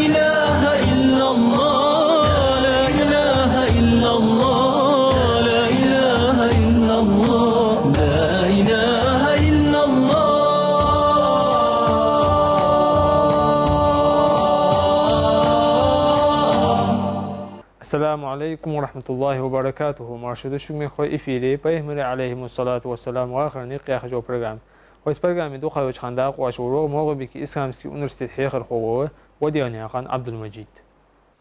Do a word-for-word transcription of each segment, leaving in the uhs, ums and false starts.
إله إلا الله، لا إله إلا الله، لا إله إلا الله، لا إله إلا الله. السلام عليكم ورحمة الله وبركاته. Марша да шуга, мехкахой, эфире «Пайхамарий, عليه الصلاة والسلام, вахара никъ» яха программа. Вай программе дукха йолча хана дакъа оаш вар МагӀалбике исламски университета хьехархо ва, Вадинаькъан Ӏабдул-Мажид.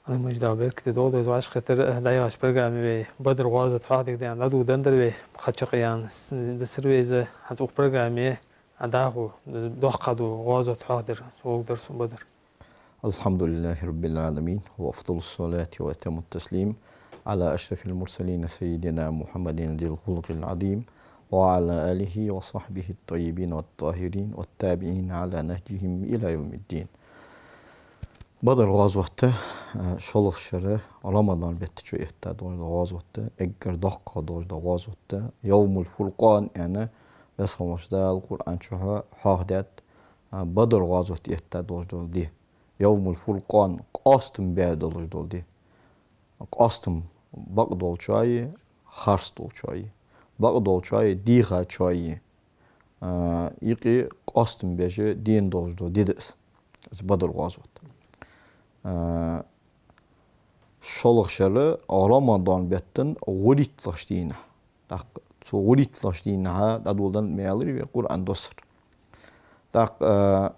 Ӏабдул-Мажид, Дала беркате долда вай, вӀашагӀкхетар, э, дӀаяхача программе вай Бадр гӀазота хьоахадергда аьнна дӀадоладенна дар вай, кхачакъ ян с-, дисар вай из, хӀанз укх программе, а, дӀахо доккха да гӀазот хьоахадер, гӀолла дар сона Бадр. الحمد لله رب العالمين، وأفضل الصلاة وأتم التسليم على أشرف المرسلين سيدنا محمد ذي الخلق العظيم وعلى آله وصحبه الطيبين الطاهرين والتابعين على نهجهم إلى يوم الدين. Бадр гӀазот, э, шоллагӀча шера Рамадан бетта чу этта долаш да гӀазот, эггара доккха долаш да гӀазот, Явмул-Фуркъан аьнна, Веза хинна волча Дала Къуръан чу хьоахадаьд, а, Бадр гӀазот этта долаш дола ди. Явмул-Фуркъан, къоастам бе долаш дола ди. Къоастам бакъдолчои харцдолчои, бакъдолчои дийхачои, а, юкъе къоастам беш дена долаш дола ди да из, из Бадр гӀазот. А, шоллагӀча шера Рамадан бетта вурийтталагӀча дийнахьа. ТӀаккха цу вурийтталагӀча дийнахьа дӀадоладеннад ма аьларий вай Къуръан доссар. ТӀаккха, а,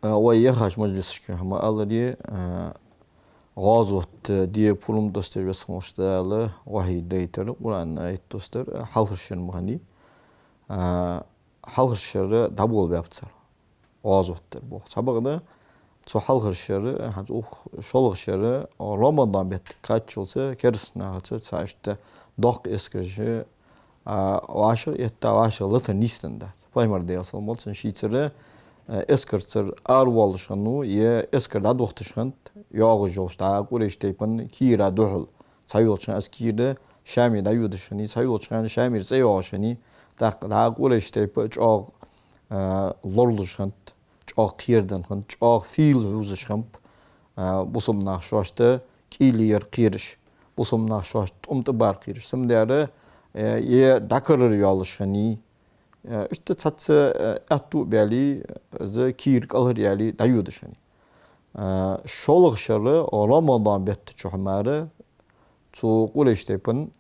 а, вай яхача мажлисашка ма аллара, а, гӀазот де пурам доссадер Веза хинна волча Дала вахьи дайтар, Къуръан аят доссадер, а, хьалхарча шера ма хиннай. А, хьалхарча шера дӀаболабаьб цар гӀазот дар боху. Цхьабакъда, цу хьалхарча шера, хӀанз укх шоллагӀча шера, Рамадан бетта кхаччалца кераста нахаца цхьа иштта доккха эскараш, а, вӀашагӀ а этта, вӀашагӀ а лата нийсденна дац. Пайхамар, Даьла салам хилда цунна, шийцара, э, эскарцара аравоалаш хиннав, е эскар дӀадохийташ хиннад, йоагӀаш йолча дӀа Къурайш тайпан кийра духьал. Цхьайолча хана из кийра Шаме дӀайодаш хиннай, цхьайолча хана Шамера цӀайоагӀаш хиннай, тӀаккха дӀа Къурайш тайпа чӀоагӀа, а, лоралуш хиннад, чӀоагӀа кхераденна хиннад, чӀоагӀа фийла хьувзаш хиннаб, а, бусалба нах шоашта кӀийле яр кхераш, бусалба нах шоашта тӀом тӀабар кхераш. Цудухьа, э, е дӀакарара йоаллаш хиннай, э, иштта цхьацца, э, аьттув а баьле, из кийра кӀалхаръяьле дӀайодаш хиннай. Э, шоллагӀча шера Рамадан бетта чухь мара цу Къурайш тайпан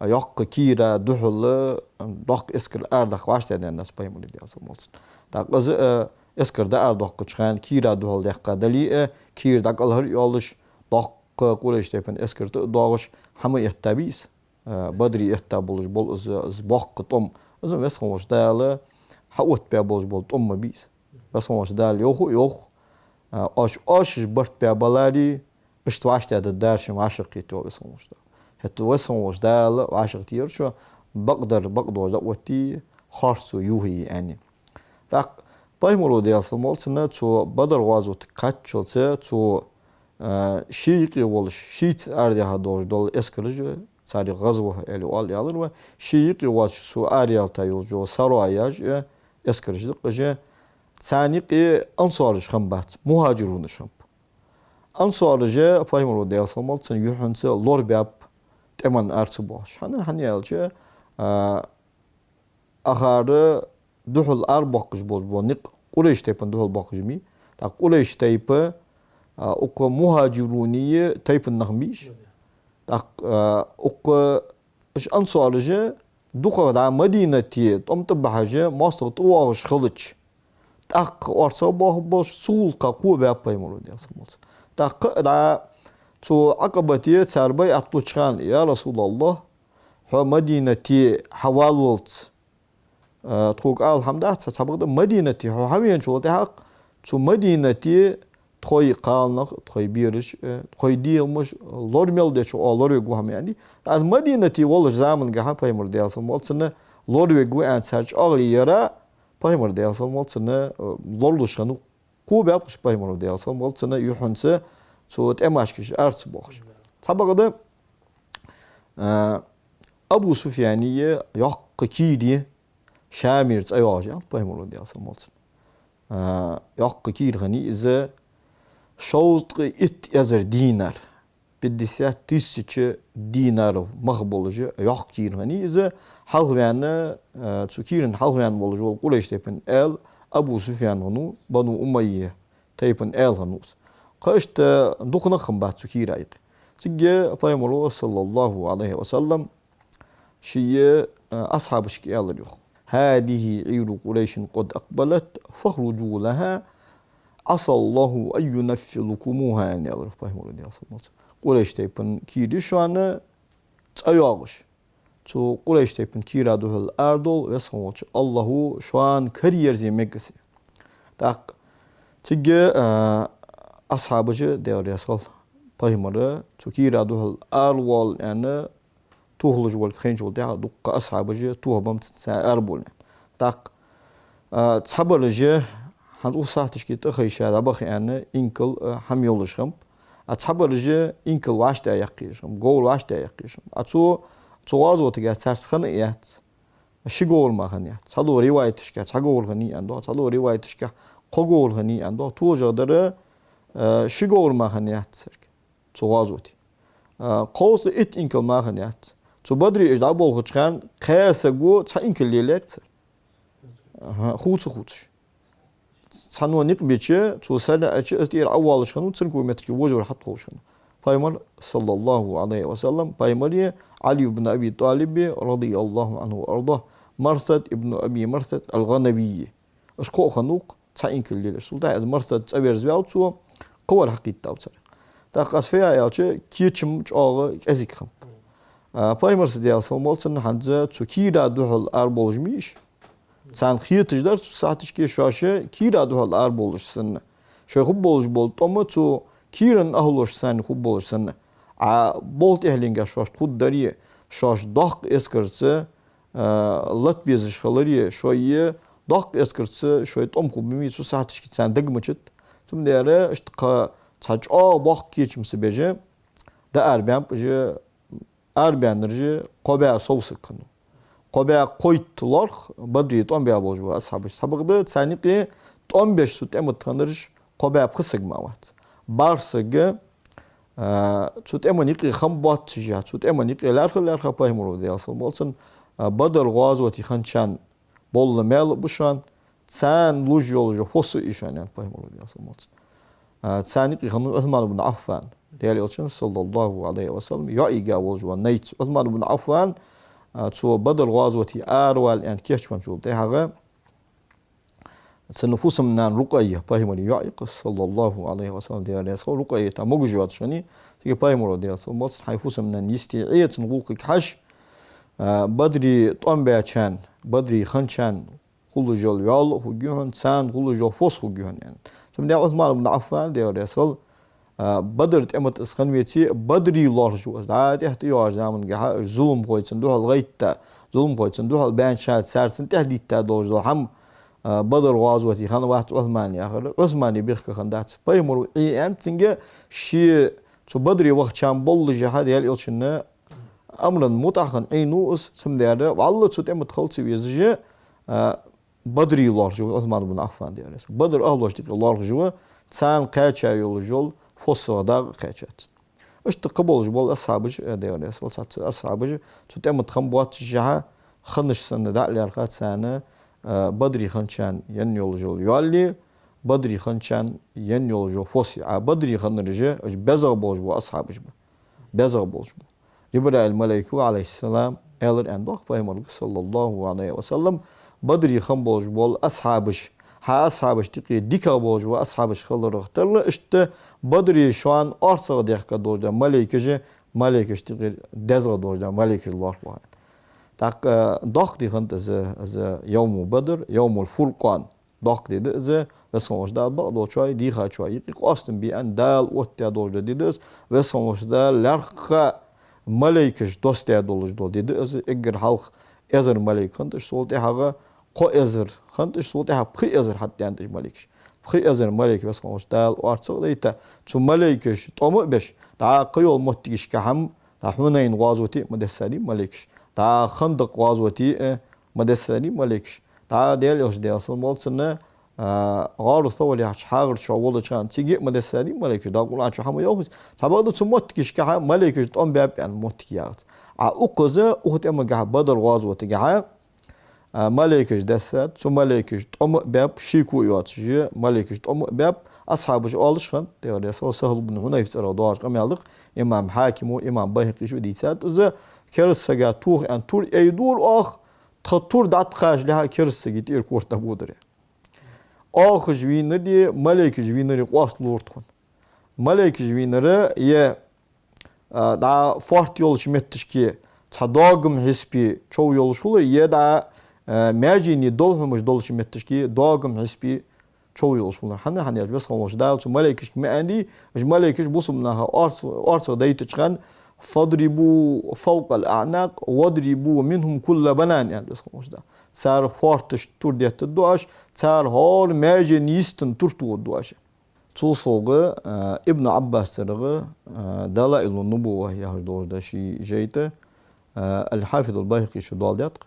йоккха кийра духьал доккха эскар арадаккха вӀаштӀехьадаьннадац Пайхамара, Даьла салам хилда цунна. ТӀаккха из, э, эскар дӀаарадоаккхача хана кийра духьал даьккха дале а, кийра дӀакӀалхара а йоаллаш, доккха Къурайш тайпан эскар тӀа а доагӀаш, хьа ма этта бий из. Э, Бадре этта болаш бола из, из боккха тӀом, из Веза хинна волча Дала хьаоттабаь болаш бола тӀом ма бий из. Веза хинна волча Дала йоах а йоах, э, оаш, оаш барт баь баларе, иштта вӀаштӀехьадергдар шоана вӀашагӀкхетар Веза хинна волча Дала. ХӀаьта Веза хинна волча Дала вӀашагӀтеха шо, бакъдар бакъдолаш дӀаоттае, харцо юхае аьнна. ТӀаккха Пайхамара, Даьла салам хилда цунна, цу Бадр гӀазота кхаччалца, цу, а, ший юкъе волаш, шийца арадаьха долаш дола эскараш, царех гӀазва аьле оал аьлар вай, ший юкъе воацаш цо араяьлча йолаш йола сараяш, э, эскараш да-кх уж, царна юкъе ансараш хиннабац, мухӀажирунаш хиннаб. Ансараш Пайхамара, Даьла салам хилда цунна, юххьанца лорабаьб тӀема ара ца боахаш. ХӀана, хӀана аьлча, а, акхар духьал арабоаккхаш болаш бола никъ Къурайш тайпан духьал боаккхаш ма бий. ТӀаккха Къурайш тайпа, а, укх мухӀажирунеи тайпан нах ма бий уж. ТӀаккха, а, укх уж ансараш дукхагӀа дӀа Мадинате тӀом тӀабахьаш, моастагӀа тӀавоагӀаш хилча, тӀаккха орцагӀа боахаш болаш, цу гӀулакха кхоабаьб Пайхамара, Даьла салам хилда цунна. ТӀаккха дӀа цу Ӏакъабате цар байӀат луча хана: «Я РасулаллахӀ, хьо Мадинате хьаваллалца, э, тхога ала хӀама дац, цхьабакъда Мадинате хьо хьавеначул тӀехьагӀа, цу Мадинате тхоай кхалнах, тхоай бераш, э, тхоай дегӀамаш лора мел дечох оаха лоравергва хьо ма аьннадий». ТӀаккха из Мадинате волча замангахьа Пайхамар, Даьла салам хилда цунна, лоравергва аьнна цар чӀоагӀо яр, Пайхамар, Даьла салам хилда цунна, э, лоралуш хиннав. Кхоабаьб-кх уж Пайхамара, Даьла салам хилда цунна, юххьанца цу тӀемашкаш ара ца боахаш. Цхьабакъда, а, Абу Суфьяна йоккха кийра я Шамера цӀайоагӀаш, аьннад Пайхамара, Даьла салам хилда цунна. А, йоккха кийра хиннай из, шовзткъа итт эзар динар, пятьдесят тысяч динаров мах болаш йоккха кийра хиннай из. Хьалхаваьнна, э, цу кийран хьалхаваьнна волаш вола Къурайш тайпан аьла Абу Суфьян хиннав, Бану Умайя тайпан аьла хиннав из. Кхы иштта дукха нах хиннабац цу кийра юкъе. Цига Пайхамара, саллаллаху Ӏалайхи ва саллам, ший, э, асхьабашка аьлар йоах: «هذه عير قريش قد أقبلت فاخرجوا لها عسى الله أن ينفذكموها», — аьнна аьлар йоах Пайхамара, Даьла салам хилда цунна. Къурайш тайпан кийра я шоана, цӀа йоагӀаш, цу Къурайш тайпан кийра духьал арадовла Веза хинна волча АллахӀа шоана кара ерзе мегаргда из. ТӀаккха цига, а, асхьабаша, Даьла раьза хилва, Пайхамар цу кийра духьал аравоал аьнна, тохалуш волга хайначул тӀехьагӀа дуккха асхьабаша тоха беннаб цунца арабовла аьнна. ТӀаккха, а, цхьабараш хӀанз укх сахьаташка тӀахайша дӀабаха аьнна, инкал, а, хӀама йолаш хиннаб. А цхьабараш инкал вӀаштӀехьа яьккха езаш хиннаб, говр вӀаштӀехьа яьккха езаш хиннаб. А цу, цу гӀазотага царца хинна а яц, ши говр мара хинна яц. Цхьадолча риваяташка цхьа говр хиннай аьнна доагӀа, цхьадолча риваяташка кхо говр хиннай аьнна доагӀа. Тохаш дар, а, ши говр мара хинна яц царга цу гӀазоте. А, кховзткъа итт инкал мара хинна яц. Цу Бадре уж дӀаболхача хана кхаь саго цхьа инкал лелаергьяц цар. Аха, хувца-хувцаш. Цхьанне никъ бича, цо сарахьача, из тӀера Ӏовоалаш хиннав, цхьан километрага вожавар хьатӀаховш хиннав. Пайхамар, саллаллаху Ӏалайхи ва саллам, Пайхамари, Ӏали ибн Аби ТӀалиби, радияллаху Ӏанху ва ардаху, Марсад ибн Аби Марсад ал-ГӀанавийи. Уж кхоъ хиннав-кх цхьа инкал лелаш. Цул тӀехьагӀа из Марсад цӀаверзаваьв цо, кхывар хьакхийттав царех. ТӀаккха аз фу яха аьлча, кечам чӀоагӀа кӀезига хиннаб. А, Пайхамара, Даьла салам хилда цунна, хӀанз цу кийра духьал арабовлаш ма йий уж. Царна хеташ дар цу сахьаташка шоаш кийра духьал арабовлаш санна, шоай хургболаш бола тӀом цу кийран ахӀлоша санна хургболаш санна. Ӏа болх тӀехьленгахьа шоашта хургдари, шоаш доккха эскарца, а, лата безаш хилари, шоай доккха эскарца шоай тӀом хургбий цу сахьаташка царна дагамачад. Цудухьа иштта кхы цхьа чӀоагӀа боккха кечам ца беш, дӀаарабаьннаб уж, арабаьннараш кхо бӀаь сов саг хиннав. Кхо бӀаь кхойтта лоархӀ Бадре тӀом баь болаш бола асхьабаш. Цхьабакъда царна юкъе тӀом беш цу тӀема тӀа хиннараш кхо бӀаь пхи саг мара вац. БархӀ саг, а, цу тӀема юкъе хам боаццашехь, цу тӀема юкъе лаьрхӀа-лаьрхӀа Пайхамара, Даьла салам хилда цунна, а, Бадр гӀазоте хинначарна болла маьл а ба шоана, царна луш йола фос а я шоана, аьннад Пайхамара, Даьла салам хилда цунна. А, царна юкъе хиннав Ӏусман ибн Ӏаффан, Даьла Элчан, саллаллаху Ӏалайхи ва саллам, йоӀ йига волаш вола найц. Ӏусман ибн Ӏаффан, а, цо Бадр гӀазоте аравала аьнна кийчвенначул тӀехьагӀа, цун фусам-нана Рукъайя, Пайхамара йоӀ я-кх, саллаллаху Ӏалайхи ва саллам, Даьла раьза хилва, Рукъайята могаш йоацаш хиннай. Цига Пайхамара, Даьла салам хилда цунна, хьай фусам-нана йисте Ӏе, цун гӀулакхага хьажа, а, Бадре тӀом баьчарна, Бадре хинначарна хулаш йола йоал а хургья хьона, царна хулаш йола фос хургья хьона, аьнна. Цудухьа Ӏусман ибн Ӏаффан, Даьла раьза хилва, а, Бадр тӀема тӀа из хинна веце, Бадре лоархӀаш ва из. ДӀа тӀехьа тӀайоагӀача замангахьа уж зуламхой цунна духьал гӀайтта, зуламхой цунна духьал баьннача, цар цунна тӀехьадитта долаш дола хӀама, а, Бадр гӀазоте хинна вац Ӏусмана яхар. Ӏусмана бехке хиннадац. Пайхамара Ӏе аьннад цунга, ше цу Бадре вахачарна боллашехь Даьла Элчан амран мутӀахьа хинна Ӏийнав из, цудухьа валлахӀи цу тӀема тӀа хила ца везаш, а, Бадре лоархӀаш ва Ӏусман ибн Ӏаффан, Даьла раьза хилва. Бадр ахӀлошта юкъе лоархӀаш ва, царна кхаьча йолаш йола фос а дагӀа кхаьчад цунна. Иштта кхы болаш бола асхьабаш, э, Даьла раьза хилва, цхьацца асхьабаш цу тӀема тӀа хам боаццашехь хиннаш санна дӀа а лаьрхӀа царна, э, Бадре хинначарна енна йолаш йола йоалеи, Бадре хинначарна енна йолаш йола фосеи. А Бадре хиннараш уж безагӀа болаш бола асхьабаш ба. БезагӀа болаш бола. Жибраил малайко, Ӏалайхиссалам, аьлар аьнна доагӀа Пайхамарга, саллаллаху Ӏалайхи ва саллам, Бадре хинна болаш бола асхьабаш, хьа асхьабашта юкъе дикагӀа болаш бола асхьабаш хиларах тара, иштта Бадре шоана орцагӀа дехка долаш да малайкаш, малайкашта юкъера дезагӀа долаш да малайкаш лоархӀ ва хьона. ТӀаккха, э, доккха ди хиннад из, из Йовму Бадр, Йовмул Фуркъан. Доккха ди да из, Веза хинна волча Дала бакъдолчоа, дийхачоа юкъе къоастам бе аьнна Дала оттадаь долаш дола ди да из. Веза хинна волча Дала лаьрххӀа малайкаш доссадаь долаш дола ди да из. Эггара хьалха эзар малайк хиннад уж, цул тӀехьагӀа кхо эзар хиннад уж, цул тӀехьагӀа пхи эзар хьатӀадаьннад уж малайкаш. Пхи эзар малайк Веза хинна волча Дала орцагӀа а дайта, цу малайкаша тӀом а беш, дӀа кхыйола моттигашка хӀама, дӀа Хьунайн гӀазоте а ма дессадий малайкаш, дӀа Хандакъ гӀазоте а ма дессадий малайкаш, дӀа Даьла Элча, Даьла салам хилда цунна, А, гӀар СаврӀ яхача хьагӀар чу волча хана цига а ма дессадий малейкаш, Дала Къуръан чу хьа ма йоах из. Цхьабакъда цу моттигашкахьа малейкаш тӀом баьб аьнна моттиг яц. А укхаза, укх тӀемагахьа, Бадр гӀазотагахьа, а, малейкаш дессад, цу малейкаш тӀом а баьб, шеко а йоацаш, малейкаш тӀом а баьб, асхьабаша оалаш хиннад, дера десо Сахьл ибн Хьунайф цӀерагӀа доагӀаш къамаьл да-кх, имам Хьакима, имам Байхьакъийша дийцад из, кераста сага тоха аьнна тур айдора оаха, тха тур дӀатӀакхачалехьа кераста сага тӀера корта дӀабодар. Оахаш вийнар е малейкаш вийнар къоасталора тхона. Малейкаш вийнар е, а, дӀа фоарт йолча метташка цхьа догам хьисапе чов йолаш хулар, е дӀа, а, маьжений довхьамаш долча метташка догам хьисапе чов йолаш хулар. ХӀана, хӀана аьлча Веза хинна волча Дала цу малейкашка ма аьннадий, уж малейкаш бусалба наха орц-, орцагӀа дайтача хана: «فاضربوا فوق الأعناق واضربوا منهم كل بنان», аьннад Веза хинна волча Дала. Цар фоарташта тур деттаргда оаш, цар хӀара маьжен йистан тур тохаргда оаш. Цул совгӀа, а, Ибн Ӏаббаса цӀерагӀа, а, «Далаилун-Нубувва» яхаш долаш да ший жайна тӀа, а, Аль-Хьафиз аль-Байхьакъийша доаладаьд-кх,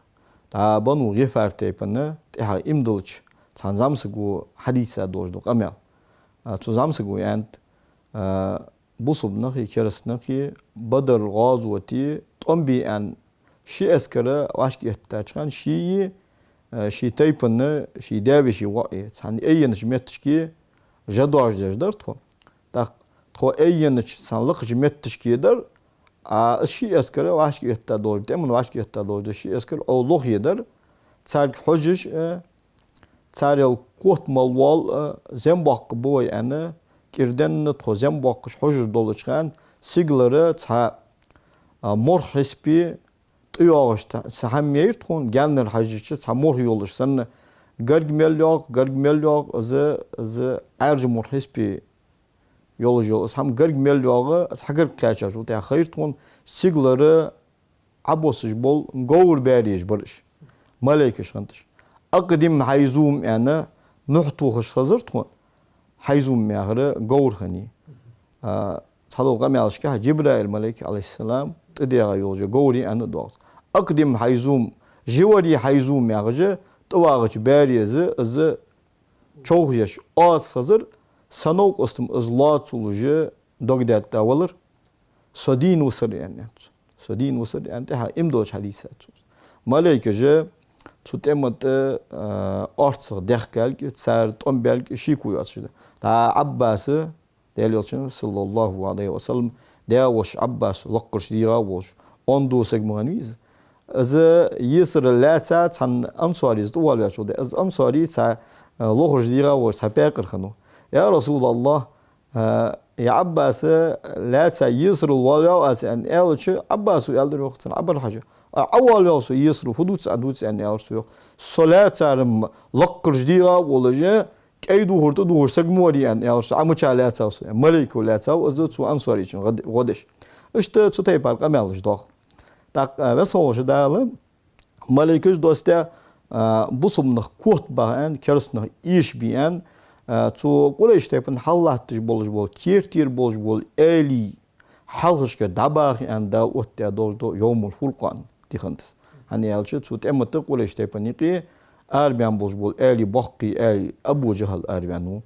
дӀа Бану ГӀифар тайпан тӀехьа иман диллача цхьан зӀамсаго хьадийца долаш да къамаьл. А, цу зӀамсаго аьннад, а, бусалба нахи кераста нахи Бадр гӀазоте тӀом бе аьнна ши эскар вӀашкаэттача хана ший, э, ший тайпан, ший даь-веший воӀи цхьан айенача метташка жа доаржадеш дар тхо. ТӀаккха тхо айенача цхьан лакхача метташка дар, а, из ши эскар вӀашкаэтта долаш, тӀема вӀашкаэтта долаш ши эскар Ӏо лохе дар, царга хьожаш, э, царел котамал воал, а, зем боаккхаргба вай аьнна, кӀирденна тхо зем боаккхаш хьожаш долча хана, сигалара цхьа, а, морх хьисапе тӀайоагӀаш та-, цхьа хӀама яйра тхона, гаьннара хьежача цхьа морх йолаш санна, гарга мел йоагӀа, гарга мел йоагӀа, из, из Ӏаьржа морх хьисапе йолаш йола из хӀама гарга мел йоагӀа, из хьагарга кхаьчачул тӀехьагӀа хайра тхона сигалара Ӏобоссаш бола говр баьреш бар уж, малейкаш хиннад уж. «أقدم حيزوم», аьнна, мухь тохаш хазар тхона, хьайзум яхар говр хиннай. А, цхьадолча къамаьлашкахьа Джибраил малейк, Ӏалайхиссалам, тӀадегӀа йолаш говр я аьнна доагӀа. «أقدم حيزوم», живари хьайзум яхаш, тӀавагӀача баьре из, из човхаеш, оаз хазар, са новкъостам из лоацалуш дог даьтта валар, со дийна висар аьнна, аьннад цо. Со дийна висар аьнна, тӀехьа иман долча хьадийцад цо. Малейкаш цу тӀема тӀа, а, орцагӀа даьхкалга, цар тӀом балга шеко йоацаш да. ДӀа Ӏаббаса, Даьла Элчан, صلى الله عليه وسلم, даь-воша Ӏаббас лакхарча дегӀа волаш, онда саг ма хиннавий из. Из есарал лаьца цхьан ансаре из тӀавоалаваьчул тӀехьагӀа, из ансари цхьа, а, лохарча дегӀа волаш цхьа пекъар хиннав. «يا رسول الله, а, ер Ӏаббас лаьца есарал воалаваьв аз», аьнна аьлча, Ӏаббаса аьлар йоах цунга: «Ӏа бар хьажа. А, Ӏа воалаваьв со есарал, фу дувц Ӏа, дувц», аьнна аьлар цо йоах. «Со лаьцар-м лакхарча дегӀа волаш, кӀай духар, тӀадухар саг ма варий», аьнна аьлар цо. «Ӏа мича лаьцав со?» Малейко лаьцав из, цу ансаречун гӀо-, гӀо деш. Иштта цу тайпара къамаьлаш доагӀа. ТӀаккха, а, Веза хинна волча Дала малейкаш доссадаь, а, бусалба нах котбаха аьнна, кераста нах эшабе аьнна, а, цу Къурайш тайпан хьалха латташ болаш бола, кертера болаш бола аьлий хьалхашкара дӀабаха аьнна Дала оттадаь долаш да Йовмул-Фуркъан дихандаь. ХӀана аьлча, цу тӀема тӀа Къурайш тайпан юкъе арабаьнна болаш бола аьлий, боккхий аьлий: Абу ЖахӀал араваьннав,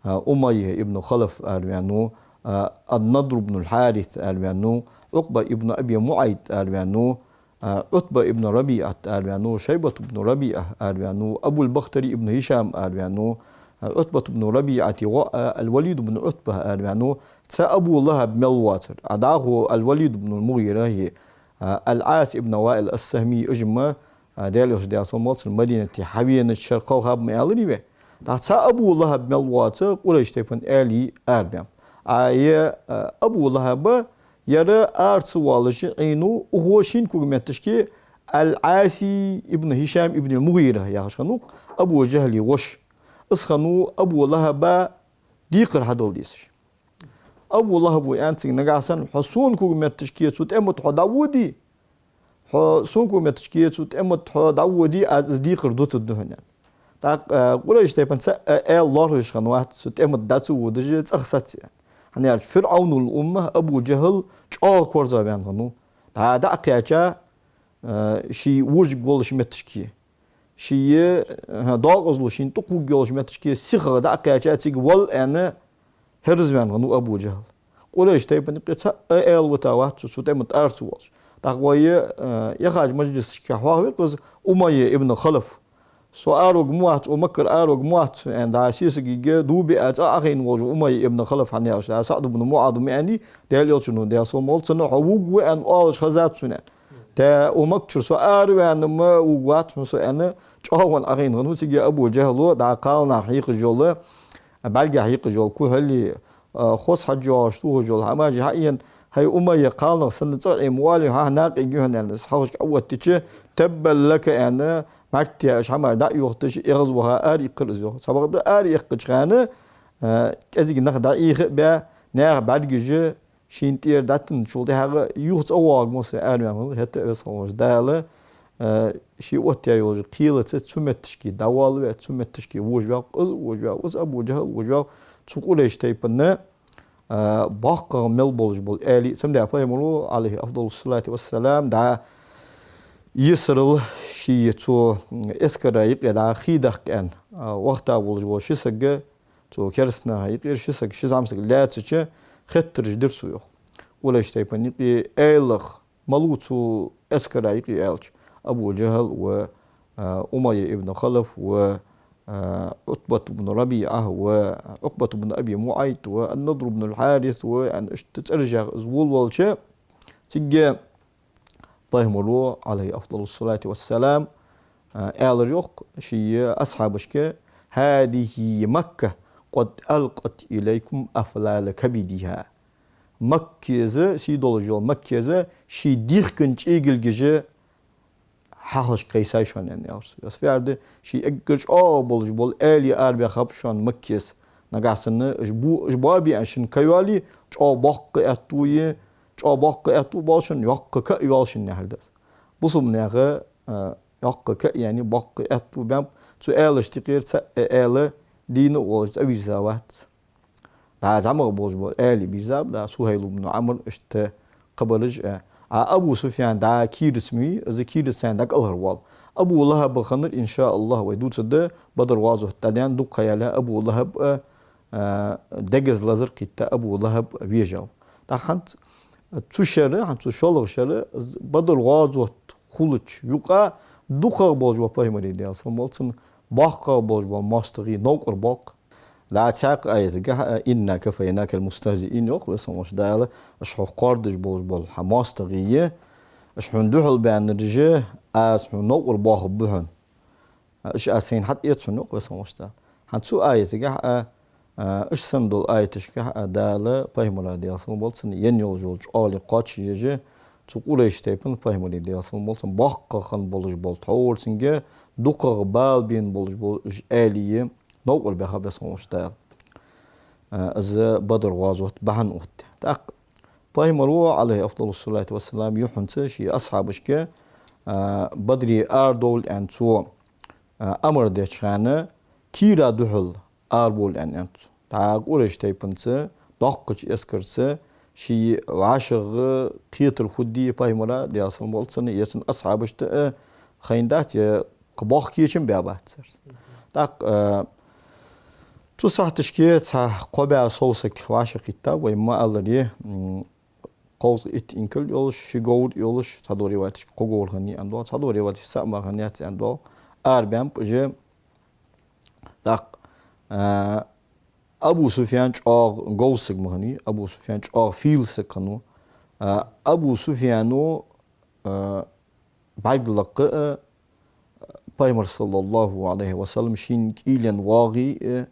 а, Умайя ибн Халаф араваьннав, а, ан-Надр ибн аль-Хьарис араваьннав, Ӏукъба ибн Аби МуӀайт араваьннав, а, Ӏутба ибн РабиӀат араваьннав, Шайбат ибн РабиӀа араваьннав, Абул-Бахтари ибн ХӀишам араваьннав, а, Ӏутбат ибн РабиӀата воӀ, а, аль-Валид ибн Ӏутба араваьннав, цу Абу ЛахӀаб мел воацар. А дӀахо аль-Валид ибн аль-МугӀира е, а, аль-Ӏас ибн ВаӀил ас-Сахьми, уж-м, а, Даьла Элча, Даьла салам хилда цунна, Мадинате хьавенача шера кхелхаб ма аьларий вай. ТӀаккха цу Абу ЛахӀаб мел воаца Къурайш тайпан аьлий арабаьннаб. А е, а, Абу ЛахӀаб, ер ара ца воалаш Ӏийнав, укхо шин кога метташка аль-Ӏаси ибн ХӀишам ибн аль-МугӀира яхаш хиннав-кх, Абу ЖахӀала воша. Из хиннав Абу ЛахӀаба декхар хьадала дезаш. Абу ЛахӀаба аьннад цунга нагахьа санна: «Хьо сона кога метташка цу тӀема тӀа хьо дӀаводий, хьо сона кога метташка цу тӀема тӀа хьо дӀаводий, аз из декхар дутаргда хьона», аьнна. ТӀаккха, а, Къурайш тайпан цхьа а аьла лоархӀаш хиннавац цу тӀема тӀа дӀа ца водаш цӀагӀа саца, аьнна. ХӀана аьлча ФирӀавнул умма Абу ЖахӀал чӀоагӀа корзагӀваьнна хиннав. ДӀа, дӀа а кхаьча, а, ший вожарг волча метташка, ший, э, докъазло шийна тӀакхувргйолча метташка сихагӀа дӀакхаьча, цига вала аьнна, хӀерзаваьнна хиннав Абу ДжахӀл. Къурайш тайпан юкъе цхьа а аьла вита вац цо, цу тӀема тӀара ца воалаш. ТӀаккха вай, э, яхача мажлисашка хьоахавир-кх из Умайя ибн Халаф. Со араварг ма вац, укх Маккара араварг ма вац, аьнна, дӀа сесагага дув биа цӀа Ӏохайна волаш ва Умайя ибн Халаф, хӀана аьлча, дӀа СаӀд ибн МуӀаза ма аьннадий, Даьла Элчано, Даьла салам хилда цунна, хьо вувргва аьнна оалаш хезад сона, аьнна. ТӀаккха укх Маккара со араваьнна ма вувргвац хьона со, аьнна, чӀоагӀа Ӏохайна хиннав цига Абу ДжахӀл, дӀа кхалнах хьийкхаш йола, бӀаргех хьийкхаш йола кухьоли, а, хоза хьаж йоагӀаш, тохаш йола хӀамаш хьаена, хӀай Умайя, кхалнах санна цӀагӀа Ӏе ма валий хьо, хьа накъиг я хьона, аьнна, из хьалхашка Ӏоэттача, таббал лака, аьнна, мартте уж хӀамаш дӀа а йохийташ, эгӀазваха араиккхар из, йоах. Цхьабакъда араиккхача хана, а, кӀезига нах дӀаийха а баь, наьха бӀаргаш шийна тӀера дӀатенначул тӀехьагӀа юха цӀавоагӀаргва со, араваьнна хиннав, хӀаьта а Веза хинна волча Дала, а, ше оттаяь йолча кхелаца цу метташка дӀавоалаваь, цу метташка вожаваьв-кх из, вожаваьв-кх из, Абу ДжахӀл вожаваьв-кх цу Къурайш тайпан, а, боккхагӀа мел болаш бола аьлий. Цудухьа Пайхамаро, Ӏалайхи афдалу ссалату вассалам, дӀа есарал ший цу эскара юкъе дӀа хий дахка аьнна, а, вахийта волаш вола ши саг, цу кераста наха юкъера ши саг, ши зӀамсаг лаьцача, хеттараш дир цо, йоах. Къурайш тайпан юкъе аьлах малув цу эскара юкъе аьлча, Абу ДжахӀл ва, а, Умайя ибн Халаф ва, а, Ӏутбат ибн РабиӀа ва, Ӏукбат ибн Аби МуӀайт ва, ан-Надр ибн аль-Хьарис ва, аьнна, иштта цӀераш яха из волавелча, цига Пайхамаро, Ӏалайхи афдалу ссалату вассалам, а, аьлар, йоах, ший асхьабашка: «هذه مكة قد ألقت إليكم أفلال كبدها». Макка из, сий долаш йола Макка из, ший дихкан чӀегилгаш хьалхашка кхайсай шоана, аьнна, аьлар цо. Из фу яхар да, ший эггара чӀоагӀа болаш бола аьлий арабаьхаб шоана Макка из. Нагахьа санна уж бу-, уж боабе аьнна шийна ка йоале, чӀоагӀа боккха аьттув е, чӀоагӀа боккха аьттув боал шоана, йоккха ка а йоал шоана яхар да из. Бусалба наьха, а, йоккха ка а яьннай, боккха аьттув баьннаб. Цу аьлашта юкъера цхьа а аьла дийна а волаш цӀавийрза вац. ДӀа зӀамагӀа болаш бола аьлий бийрзаб, дӀа Сухьайл ибн Ӏамр, иштта кхыбараш а. А Абу Суфьян дӀа кийраца ма вий, из кийраца царна дӀакӀалхарвоал. Абу ЛахӀаб хиннар, иншааллахӀ, вай дувцаргда, Бадр гӀазот дӀадаьнна дукха ха яьлча Абу ЛахӀаб а, а, дегаза лазар кхийтта Абу ЛахӀаб вежав. ТӀаккха хӀанз цу шера, хӀанз цу шоллагӀа шера, з-, Бадр гӀазот хулача юкъа дукхагӀа болаш бола Пайхамара, Даьла салам хилда цунна, боккхагӀа болаш бола моастагӀий новкъа боал-кх. ДӀа цхьаькха аятагахьа: «إنا كفيناك المستهزئين», йоах Веза хинна волча Дала, уж хьох кхардаш болаш бола хьа моастагӀий, уж хьона духьал баьннараш, аз хьона новкъа боахаргба хьона. Уж аз сайна хьатӀаэц хьона, йоах Веза хинна волча Дала. ХӀанз цу аятагахьа, а, уж санна долча аяташкахьа Дала Пайхамара, Даьла салам хилда цунна, енна йолаш йола чӀоагӀал кхоачашъеш, цу Къурайш тайпан Пайхамара, Даьла салам хилда цунна, боккхагӀа хинна болаш бола, тхьовра цунга дукхагӀа бала бена болаш бола уж аьлий новкъа баьхаб Веза хинна волча Дала. А, из Бадр гӀазот бахьан оттадаь. ТӀаккха Пайхамаро, Ӏалайхи афдалу ссалату вассалам, юххьанца ший асхьабашка, а, Бадре арадовла аьнна цо, а, амар деча хана, кийра духьал арабовла аьнна, аьннад цо. ДӀа Къурайш тайпанца, доккхача эскарца ший вӀашагӀкхетар хургдий Пайхамара, Даьла салам хилда цунна, е цун асхьабашта а хайнадац, е кхы боккха кечам баьбац цар. ТӀаккха, а, цу сахьаташка цхьа кхо бӀаь сов саг вӀашагӀкхийттаб, вай ма аллара, м, кховзткъа итт инкал йолаш, ши говр йолаш, цхьадолча риваяташка кхо говр хиннай аьнна доагӀа, цхьадолча риваяташка цаӀ мара хиннаяц аьнна доагӀа, арабаьннаб уж. ТӀаккха, а, Абу Суфьян чӀоагӀа говза саг ма хиннавий, Абу Суфьян чӀоагӀа фийла саг хиннав. А, Абу Суфьяно, а, бӀарг лакха а, Пайхамар, саллаллахӀу Ӏалайхи ва саллам, шийна кӀийлен воагӀий а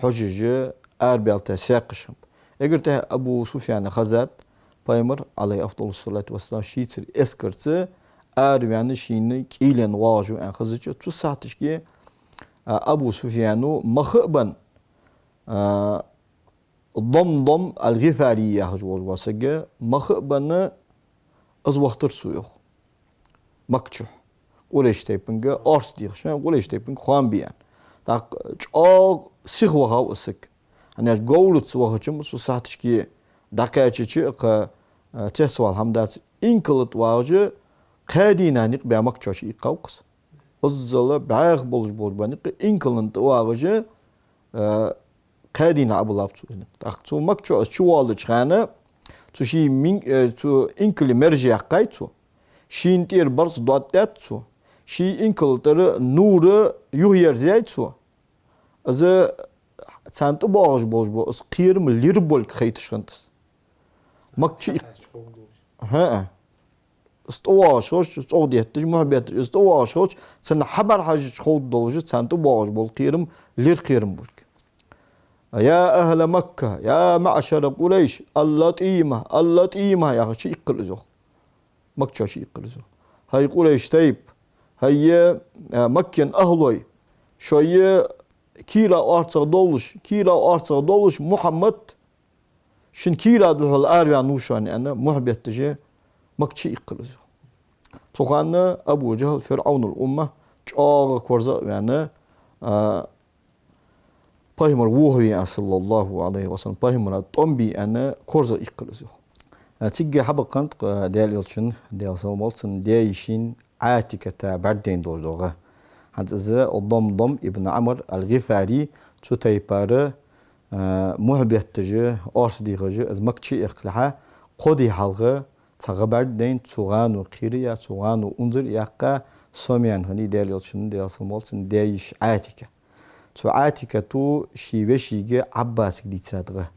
хьожаш, арабаьлча саькхаш хиннаб. Эггара тӀехьа Абу Суфьяна хезад Пайхамар, Ӏалайхи афдалу ссалату вассалам, шийцара эскарца араваьнна шийна кӀийлен воагӀаш ва аьнна хезача, цу сахьаташка, а, Абу Суфьяно маха а бенна, а, Дамдам аль-ГӀифари яхаш волаш вола саг, маха а бенна, из вахийтар цо, йоах, Макка чу. Къурайш тайпанга орц дехаш, Къурайш тайпанга хоам бе аьнна. ТӀаккха чӀоагӀа сиха вахав из саг. ХӀана аьлча говраца вахача-м цу сахьаташка дӀакхаьчача, кхы, а, цецвала хӀама дац, инкала тӀа вагӀаш, кхаь дийнахьа никъ баь Макка чу иккхав-кх из. Иззал бӀаьха болаш болча бан никъ инкала тӀа вагӀаш, э, кхаь дийнахьа Ӏобиллаб цо из никъ. ТӀаккха цо Макка чу из чувоалача хана, цу ший мин-, э, цу инкала мераж яьккхай цо. Шийна тӀера барзкъа доаттадаьд цо. Ший инкала тӀара нур юхаерзаяьй цо. Из царна тӀабоагӀаш болаш бола из кхерам лир болга хайташ хиннад из. Макка чу иккх-, хӀаа. Из тӀавоагӀаш хилча, из цӀогӀа детташ, мухь бетташ, из тӀавоагӀаш хилча, царна хьабӀарахьежача ховргдолаш, царна тӀабоагӀаш бола кхерам лир кхерам болга. «يا أهل مكة، يا معشر قريش، اللطيمة، اللطيمة», яхаш чуиккхар из, йоах. Макка чу чуиккхар из, йоах. «ХӀай Къурайш тайпа, хӀай, э, Маккан ахӀлой, шоай кийра орцагӀа долаш, кийра орцагӀа долаш Мухьаммад шун кийра духьал араваьнна ва шоана», аьнна, мухь бетташ Макка чуиккхар из. Цу хана Абу ЖахӀл, ФирӀавнул умма, чӀоагӀа корзагӀваьнна, а, пайхамар вохаве аьнна, صلى الله عليه وسلم, пайхамара тӀом бе аьнна, корзагӀа иккхар из. А, цига хьабаьккхад-кх, а, Даьла Элчан, Даьла салам хилда цунна, даь-йишийна Ӏатиката бӀаргадайна долаш дола гӀа. ХӀанз из Дамдам ибн Ӏамр ал-ГӀифари, цу тайпара, а, мухь бетташ, орца дехаш, из Макка чуэккхалехьа, кхо ди хьалха цхьа гӀа бӀаргадайнад, цу гӀано кхера а яь, цу гӀано унзара а яьккха, сомаяьнна хиннай Даьла Элчан, Даьла салам хилда цунна, даь-йиша Ӏатика. Цу Ӏатиката ший вешийга Ӏаббасага дийцад гӀа.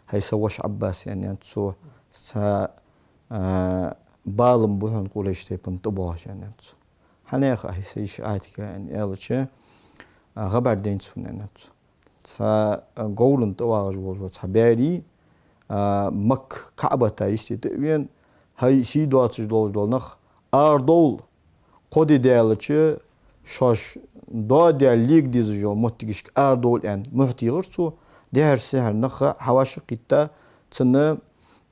«ХӀай са воша Ӏаббас, — аьннад цо, — са, а, бала ма бий хьона Къурайш тайпан тӀабоагӀаш», — аьннад цо. «ХӀана яха, хӀай са йиша Ӏатика?» — аьнна аьлча, а, «ГӀа бӀаргадайнад сона, — аьннад цо. — Цхьа, а, говрана тӀавагӀаш волаш вола цхьа бӀаьри, а, Макка КаӀбата йисте тӀа а вена, хӀай сий доацаш долаш дола нах, арадовла, кхо ди даьлча, шоаш доадаь лега дезаш йола моттигашка арадовла», — аьнна, мухь техар цо. Дехьара-сехьара нах хьавӀашагӀкхийтта, цунна,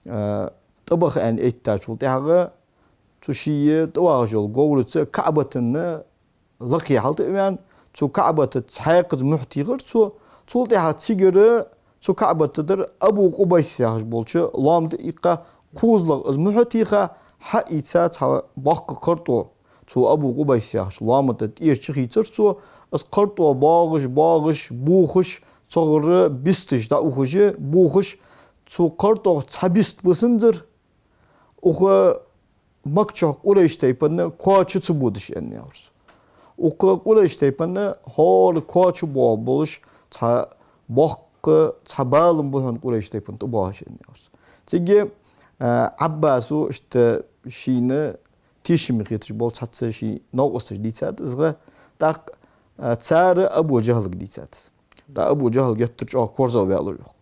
а, тӀабаха аьнна эттачул тӀехьагӀа, цу ший тӀавагӀаш йола говраца КаӀбатана лакхе хьалтӀа а ваьнна, цу КаӀбатаца хьаькхаза мухь техар цо. Цул тӀехьагӀа цигара цу КаӀбата тӀара Абу Къубайс яхаш болча лоам тӀа иккха, кхозлагӀа из мухь а теха, хьаийца цхьа боккха кхартӀо цу Абу Къубайс яхача лоама тӀа тӀера чухийцар цо. Из кхартӀо боагӀаш, боагӀаш, бохаш, цогӀара бисташ дӀаухаш, бохаш, цу кхартӀох цхьа бист бисанзар, укх Макка чу Къурайш тайпан коа чу ца бодаш, аьнна аьлар цо. Укх Къурайш тайпан хӀара коа чу боагӀа болаш цхьа боккха, цхьа бала ма бий хьона Къурайш тайпан тӀабоагӀаш, аьнна аьлар цо. Цига, а, Ӏаббаса иштта шийна тешаме хеташ бола цхьацца ший новкъосташта дийцад из гӀа, тӀаккха, а, цар Абу ЖахӀлага дийцад из. ТӀаккха Абу ЖахӀл геттара чӀоагӀа корзагӀваьлар, йоах.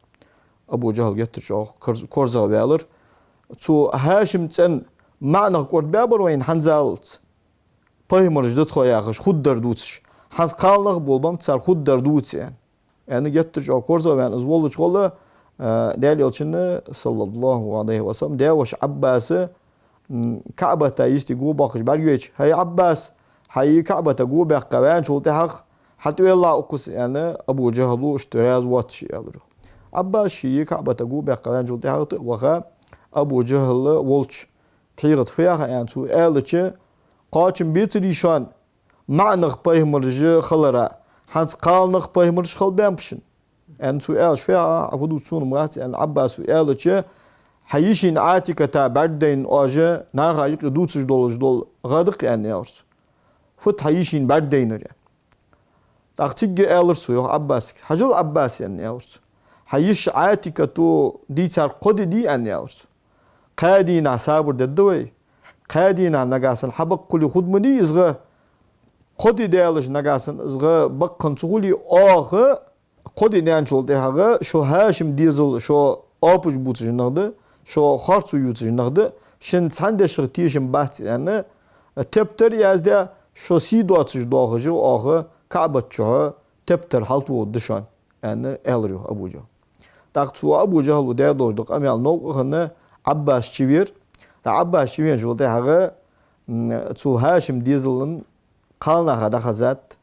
Абу ЖахӀл геттара чӀоагӀа корз-, корзагӀваьлар. Цу ХӀашима цӀен маӀа нах кӀордабаьбар вайна хӀанзалца. Пайхамараш да тхо яхаш, хургдар дувцаш. ХӀанз кхалнах болабеннаб цар, хургдар дувц, аьнна. Аьнна, геттара чӀоагӀа корзагӀваьнна из воллача гӀолла, а, Даьла Элчана, صلى الله عليه وسلم, даь-воша Ӏаббаса, м, КаӀбата йисте го боаккхаш бӀаргавайча: «ХӀай Ӏаббас, хьай КаӀбата го баьккха ваьнначул тӀехьагӀа хьатӀавелахь укхаза», — аьнна, Абу ЖахӀла иштта раьза воацаш аьлар. Ӏаббас ший КаӀбата го баьккха ваьнначул тӀехьагӀа тӀа а ваха, Абу ЖахӀл волча: «ТхьегӀа тха фу яха?» — аьнна, цо аьлча: «Кхоачам бецарий шоана маӀа нах пайхамараш хилара, хӀанз кхалнах пайхамараш хила баьннаб шун?» — аьнна, цо аьлча: «Фу яха, Ӏа фу дувц, сона ма хац», — аьнна, Ӏаббаса аьлча: «Хьай йишийна Ӏатиката бӀаргадайна оаш наха юкъе дувцаш долаш дола гӀа да-кх», — аьнна аьлар цо. «Фуд хьай йишийна бӀаргадайнар?» — аьнна. ТӀаккха цига аьлар цо, йоах, Ӏаббасага: «Хьажал, Ӏаббас, — аьнна аьлар цо, — хьай йиша Ӏатиката дийцар кхо ди дий?» — аьнна аьлар цо. «Кхаь дийнахьа сабар дергда вай. Кхаь дийнахьа нагахьа санна хьабакъ хуле хургда ма дий из гӀа. Кхо ди даьлча нагахьа санна из гӀа бакъ хинна ца хуле, оаха кхо ди даьнначул тӀехьагӀа шо ХӀашима дезал, шо оапаш бувцаш нах да, шо харцо ювцаш нах да, шун цхьан дешах тешам бац», — аьнна, тептар а яздаь, шо сий доацаш доахаш оаха КаӀбата чухьа тептар хьалтӀадоагӀаргда шоана, аьнна, аьлар, йоах, Абу ЖахӀла. ТӀаккха цу Абу ЖахӀла даь долаш дола къамаьл новкъа хинна, Ӏаббас чувера. ТӀаккха Ӏаббас чувеначул тӀехьагӀа, м, цу ХӀашима дезала кхалнаха дӀахазад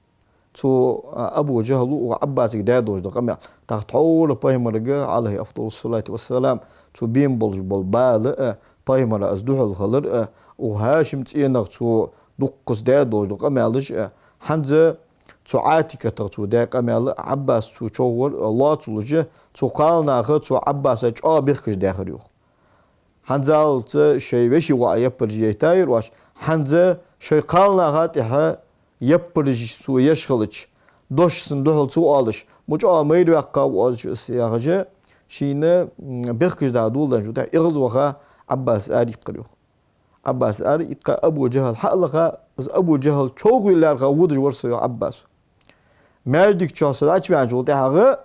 цу, а, Абу ЖахӀла укх Ӏаббасага даь долаш дола къамаьл. ТӀаккха тхьовра пайхамарга, عليه أفضل الصلاة والسلام, цо бена болаш бола бала а, пайхамара из духьал хилар а, укх ХӀашима цӀенах цо дуккхаза даь долаш дола къамаьлаш а, ХӀанз цу Ӏатикатах цо даь къамаьл, Ӏаббас цу чӀоагӀа вар, лоаца луш, цу кхалнаха цу Ӏаббаса чӀоагӀа бехкаш даьхар йоах. ХӀанзалца шоай веший воӀа яппараш яйтаяр оаш, хӀанз шоай кхалнаха тӀехьа яппараш цо еш хилча, дош цунна духьал ца оалаш, ма чӀоагӀа майра ваьккхав оаш из яхаш, шийна, м, бехкаш да доладаьнначул тӀехьа эгӀазваха Ӏаббас ара иккхар йоах. Ӏаббас ара иккха Абу ЖахӀал хьа а лаха, из Абу ЖахӀал чӀоагӀа лаьрхӀа водаш вар со йоах Ӏаббас. Маьждига чу со дӀачувеначул тӀехьагӀа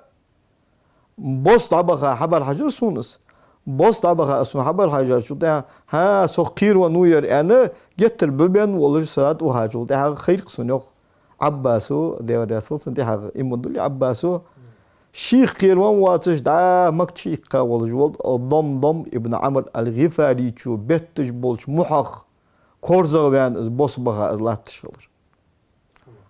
бос дӀабаха хабар хьажар сона из. Бос дӀабаха сона хабар хьажачул тӀехьа, хӀа, сох кхеравенна ва ер аьнна, геттара бӀубенна волаш со дӀатӀавахачул тӀехьагӀа хайра-кх сона йоах Ӏаббасо, Даьла раьза хилва цунна, тӀехьагӀа иман дуллий Ӏаббасо. Шийх кхеравенна воацаш дӀа Макка чу иккха волаш вола Дамдам ибн Ӏамр ал-ГӀифаричо бетташ болча мухьах корзагӀваьнна из бос баха из латташ хилар.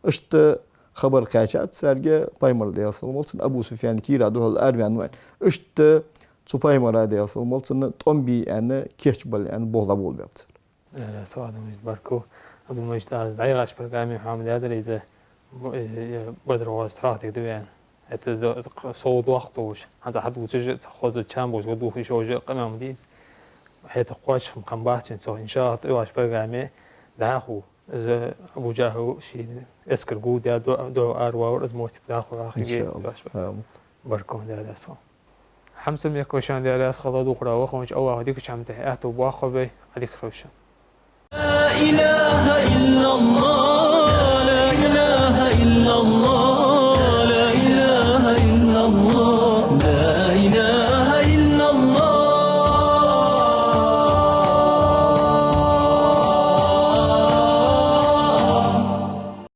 Иштта хабар кхаьчад царга, пайхамар, Даьла салам хилда цунна, Абу Суфьяна кера духьал араваьнна ва аьнна. Иштта цу пайхамара, Даьла салам хилда цунна, тӀом бе аьнна, кийчбале аьнна, болх дӀаболабаьб цар. Э, Саадамажит, баркал. Абдулмажит, аз дӀаяхача программе хьоахадаьдар из, э, э, Бадр гӀазот хьоахадергда вай аьнна. ХӀаьта да-, сов дохк долаш, хӀанз хьадувцаш, хоза чам болаш, гӀо дувхаш уже къамаьл ма дий из. ХӀаьта кхоачаш-м хӀама бац вайна цох, иншааллахӀ, тӀайоагӀача программе дӀахо из Абу ЖахӀал ший эскар гулдаь, ду-, духьал аравалар, из моттиг дӀахо вахиге. ИншааллахӀ. Баркал, Даьла раьза хилва. Хьамсара мехкахой, шоана Даьла раьза хилва, дукхагӀа вахача АллахӀа дикача хӀаман тӀа аьттув боаккхалба вай, Ӏадика хийла шун. لا إله إلا الله.